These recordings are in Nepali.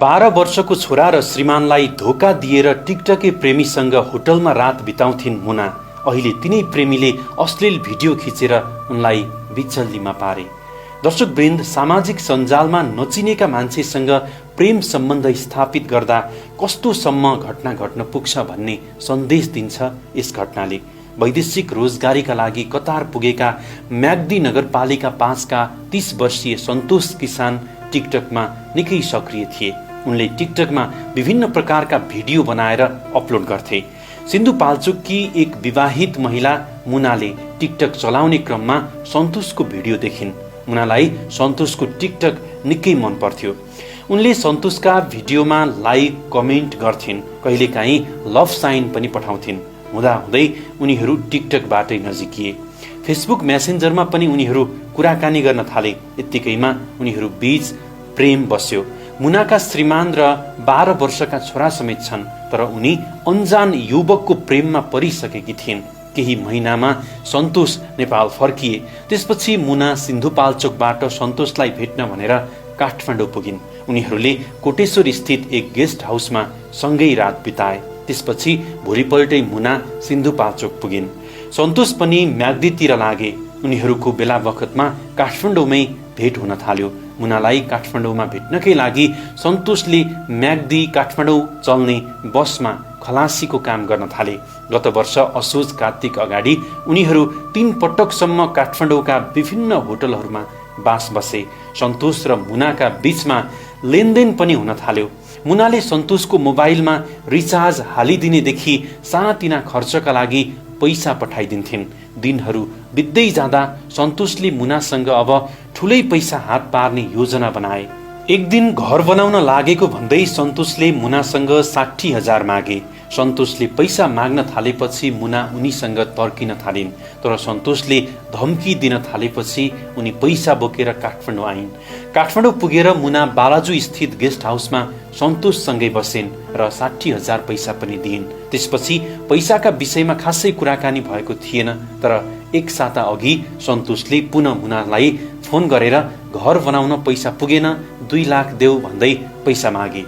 12 वर्षको छोरा र श्रीमानलाई धोका दिएर टिकटके प्रेमीसँग होटलमा रात बिताउँथिन् मुना। अहिले तिनै प्रेमीले अश्लील भिडियो खिचेर उनलाई बिचल्लीमा पारे। दर्शकवृन्द, सामाजिक सञ्जालमा नचिनेका मान्छेसँग प्रेम सम्बन्ध स्थापित गर्दा कस्तोसम्म घटना घट्न पुग्छ भन्ने सन्देश दिन्छ यस घटनाले। वैदेशिक रोजगारीका लागि कतार पुगेका म्याग्दी नगरपालिका 5 का 30 वर्षीय सन्तोष किसान टिकटकमा निकै सक्रिय थिए। उनले टिकटकमा विभिन्न प्रकारका भिडियो बनाएर अपलोड गर्थे। सिन्धुपाल्चोककी एक विवाहित महिला मुनाले टिकटक चलाउने क्रममा सन्तोषको भिडियो देखिन्। मुनालाई सन्तोषको टिकटक निकै मन पर्थ्यो। उनले सन्तोषका भिडियोमा लाइक कमेन्ट गर्थिन्, कहिलेकाहीँ लभ साइन पनि पठाउँथिन्। हुँदाहुँदै उनीहरू टिकटकबाटै नजिकिए। फेसबुक मेसेन्जरमा पनि उनीहरू कुराकानी गर्न थाले। यत्तिकैमा उनीहरू बीच प्रेम बस्यो। मुनाका श्रीमान र 12 वर्षका छोरा समेत छन्, तर उनी अन्जान युवकको प्रेममा परिसकेकी थिइन्। केही महिनामा सन्तोष नेपाल फर्किए। त्यसपछि मुना सिन्धुपाल्चोकबाट सन्तोषलाई भेट्न भनेर काठमाडौँ पुगिन्। उनीहरूले कोटेश्वर स्थित एक गेस्ट हाउसमा सँगै रात बिताए। त्यसपछि भोलिपल्टै मुना सिन्धुपाल्चोक पुगिन्। सन्तोष पनि म्याग्दीतिर लागे। उनीहरूको बेला बखतमा काठमाडौँमै भेट हुन थाल्यो। मुनालाई काठमाडौँमा भेट्नकै लागि सन्तोषले म्याग्दी काठमाडौँ चल्ने बसमा खलासीको काम गर्न थाले। गत वर्ष असोज कार्तिक अगाडि उनीहरू 3 पटकसम्म काठमाडौँका विभिन्न होटलहरूमा बास बसे। सन्तोष र मुनाका बीचमा लेनदेन पनि हुन थाल्यो। मुनाले सन्तोषको मोबाइलमा रिचार्ज हालिदिनेदेखि सानातिना खर्चका लागि पैसा पठाइदिन्थिन्। दिनहरू बित्दै जाँदा सन्तोषले मुनासँग अब ठुलै पैसा हात पार्ने योजना बनाए। एक दिन घर बनाउन लागेको भन्दै सन्तोषले मुनासँग 60,000 मागे। सन्तोषले पैसा माग्न थालेपछि मुना उनीसँग तर्किन थालिन्, तर सन्तोषले धम्की दिन थालेपछि उनी पैसा बोकेर काठमाडौँ आइन्। काठमाडौँ पुगेर मुना बालाजु स्थित गेस्ट हाउसमा सन्तोषसँगै बसिन् र 60,000 पैसा पनि दिइन्। त्यसपछि पैसाका विषयमा खासै कुराकानी भएको थिएन, तर एक साता अघि सन्तोषले पुनः मुनालाई फोन गरेर घर बनाउन पैसा पुगेन, 2 लाख देऊ भन्दै पैसा मागे।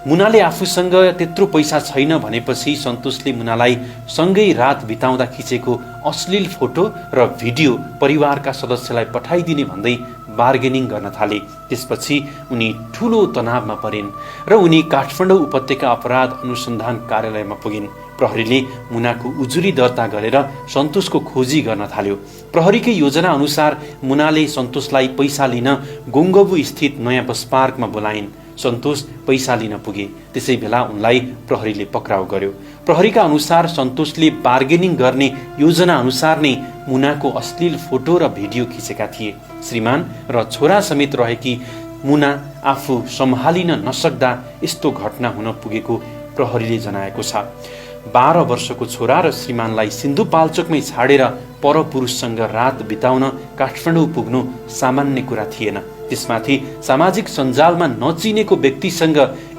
मुनाले आफूसँग त्यत्रो पैसा छैन भनेपछि सन्तोषले मुनालाई सँगै रात बिताउँदा खिचेको अश्लील फोटो र भिडियो परिवारका सदस्यलाई पठाइदिने भन्दै बार्गेनिङ गर्न थाले। त्यसपछि उनी ठूलो तनावमा परिन् र उनी काठमाडौँ उपत्यका अपराध अनुसन्धान कार्यालयमा पुगिन्। प्रहरीले मुनाको उजुरी दर्ता गरेर सन्तोषको खोजी गर्न थाल्यो। प्रहरीकै योजना अनुसार मुनाले सन्तोषलाई पैसा लिन गोङ्गबु स्थित नयाँ बस पार्कमा बोलाइन्। सन्तोष पैसा लिन पुगे। त्यसै बेला उनलाई प्रहरीले पक्राउ गर्यो। प्रहरीका अनुसार सन्तोषले बार्गेनिङ गर्ने योजना अनुसार नै मुनाको अश्लील फोटो र भिडियो खिचेका थिए। श्रीमान र छोरा समेत रहेकी मुना आफू सम्हालिन नसक्दा यस्तो घटना हुन पुगेको प्रहरीले जनाएको छ। 12 वर्षको छोरा र श्रीमानलाई सिन्धुपाल्चोकमै छाडेर परपुरुषसँग रात बिताउन काठमाडौँ पुग्नु सामान्य कुरा थिएन। त्यसमाथि सामाजिक सञ्जालमा नचिनेको व्यक्तिसँग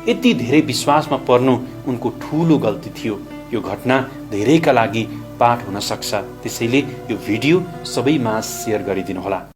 यति धेरै विश्वासमा पर्नु उनको ठूलो गल्ती थियो। यो घटना धेरैका लागि पाठ हुन सक्छ। त्यसैले यो भिडियो सबैमा सेयर गरिदिनुहोला।